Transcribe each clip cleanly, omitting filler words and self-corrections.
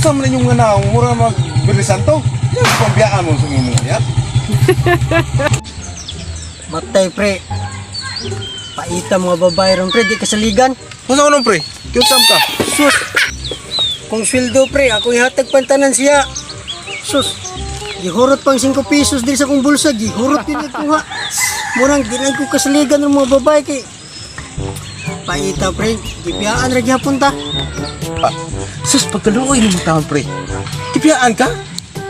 Unsa man inyong nga naong mura mag Biyernes Santo? Yan pambiyaan mo sa imong uyab. Matay, pre. Paita mga babae ron, pre, di kasaligan. Unsa man pre? Kiunsam ka? Sus. Kung sweldo, pre, ako ihatag pantanan siya. Sus. Gihurot pang 5 pesos din sa kong bulsa, gihurot din kuha. Murang di lang ko kasaligan ng mga babae kay paita, pre, gibiyaan ra gyapon ta. Ah, sus, pagkaluoy ni mo taon, pre. Kibiyaan ka?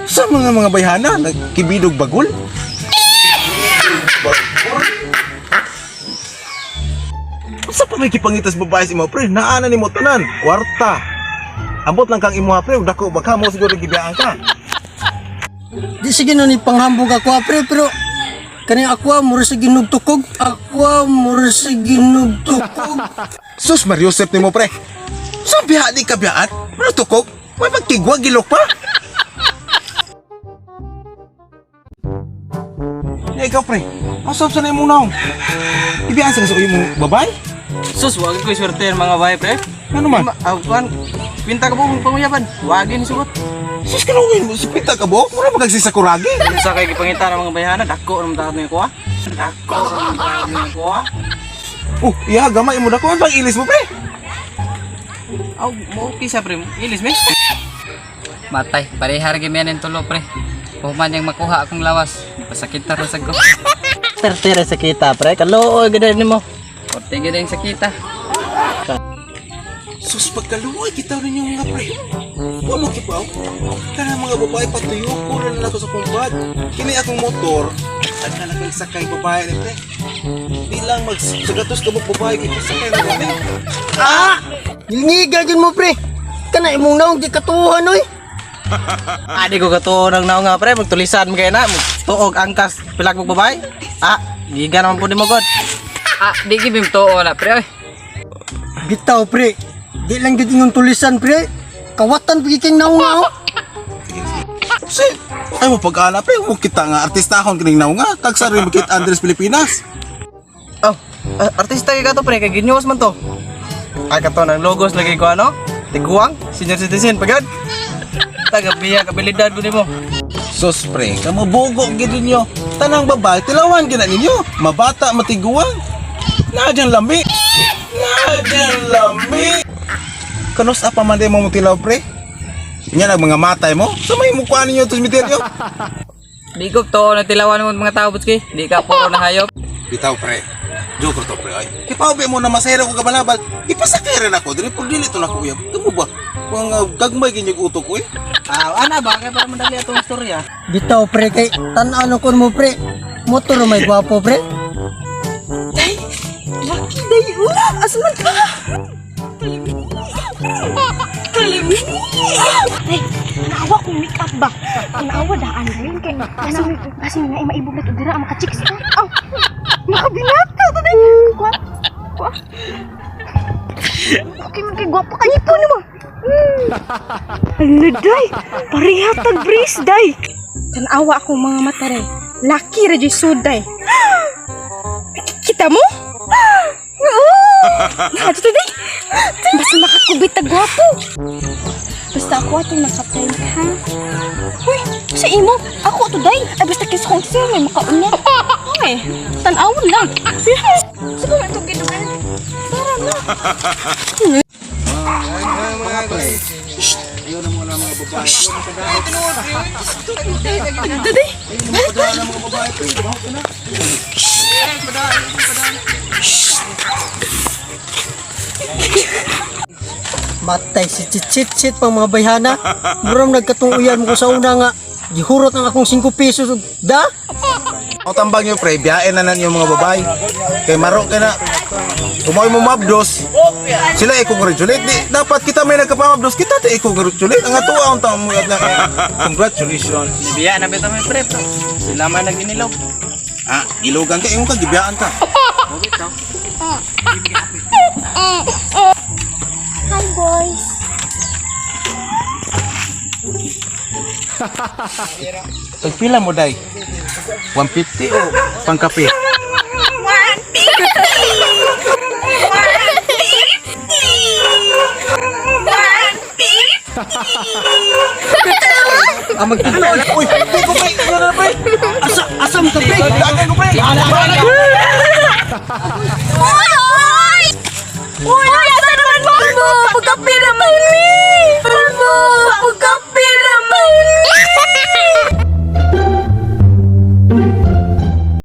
Sa mga bayhana, nagkibidog bagol? Sa pa may kipangitas babae si mo, pre? Naana ni mo tanan, kwarta. Ambot lang kang imuha, pre. Dako, baka mo siguro gibiyaan ka. Di sige no ni panghambog ako, ah, pre, pero kaning ako ah, mura sa ginugtukog. Ako ah, mura sa ginugtukog. Sus, Mariusep ni mo, pre. Sa biya di ka biyaan? Ano tukog? May pagkigwa, gilok pa? Ya, ikaw, pre. Ang sa na imong naong. Ibiyaan sa sa imong babae? Sus, wag ko swerte ang mga bahay, pre. Ano man? Ah, kuan, pinta ka po mong panguyaban. Wag ni sugot. Sus, kalungin mo. Supita ka buhok. Mura magagsisakuragi. Sa kay gipangita ng mga bayhana, dako naman takat niya kuha. Dako naman takat niya kuha. Oh, iya, gamay mo na ko. Ano bang ilis mo, pre? Aw, mo okay sa pre. Ilis me. Matay, parehar gyud mi tulo, pre. Human yang makuha akong lawas. Pasakit ta sa ko. Tertera sa kita, pre. Kalooy gid nimo. Korte gyud ang sakita. Sus, pagkaluoy, kita rin yung mga pre. Huwag mo kipaw. Kana mga babae, patuyo ko rin na ako sa kumpad. Kini akong motor, at na kay sakay babae ni pre. Di lang magsagatos ka mo babae, kaya sakay na kami. Ah! Nilngiga gyud mo, pre. Kana imong naong di katuhan oy. Adi ko katuo nang naong nga, pre. Magtulisan mo kay na. Tuog angkas pilak mo babae. Ah, giga naman po nimo god. Ah, di gyud mi tuo na, pre. Oy. Bitaw, pre. Di lang gyud ingon tulisan, pre. Kawatan pigi king naong nga oh. Si, ay mo pag-ala pre, mo kita nga artistahon kining naong nga, tagsa rin makit Andres Pilipinas. Oh, ah, artista kay kato, pre, kay ginyos man to. Ay kato nang logos lagi ko ano? Tiguang, senior citizen pagad. Taga biya kabilidad ko nimo. Sus pre, kamabugo gid ninyo. Tanang babae, tilawan gid na ninyo. Mabata, matiguang. Naadyan lami. Naadyan lami. Kanus apa man di mo tilaw pre? Nya nag mga matay mo. Sa may mukha ninyo to misteryo. Di ko tuo na tilawan mo mga tao, Butski. Di ka puro na hayop. Bitaw pre. Joker to pre ay. Ipaubi mo na masero ko kabalabal. Ipasakay rin ako dili por dili to na ko uyab. Kamo ba? Mga gagmay ginyog utok ko eh. Ah, ana ba kay para madali atong istorya. Bitaw, pre, kay tan-aw na kon mo, pre. Motor may gwapo, pre. Day, lucky day. Asman ka? Kalimi. Day, naawa kong make up ba? Naawa daan rin kay kasi kasi na maibog na to dira ang maka-chicks ka. Aw, nakabinata to day. Kwa. Kwa. Okay man kay gwapo kayo po nimo. Ala day, pareha tag breeze day. Tanawa akong mga mata day. Lucky ra jud sud day. Kita mo? Oo! Nakadto day. Basta makakubit tag gwapo. Basta ako atong nakaprank ha. Uy, sa imo, ako to day. Ay basta kiss kong siya may makauna. Uy, tan-awon lang. Siguro itong gidugan. Tara na. Daday! Matay si chit-chit pang mga bayhana. Muram nagkatunguyan mo ko sa una nga. Gihurot ang akong 5 pesos. Da? Ang tambang nyo pre, biyain na nan yung mga babae. Kay maro kay na Umoy mo mabdos. Sila i-congratulate. Di, dapat kita may nagkapamabdos. Kita di i-congratulate. Ang ato ang taong mo na congratulations. Biya na bitaw mi pre. Sila man naginilaw. Ah, gilugan ka imong ka gibiyaan ka. Hi, boys. Tagpila mo day? 150 o pangkape? 150! 150! 150! Bye!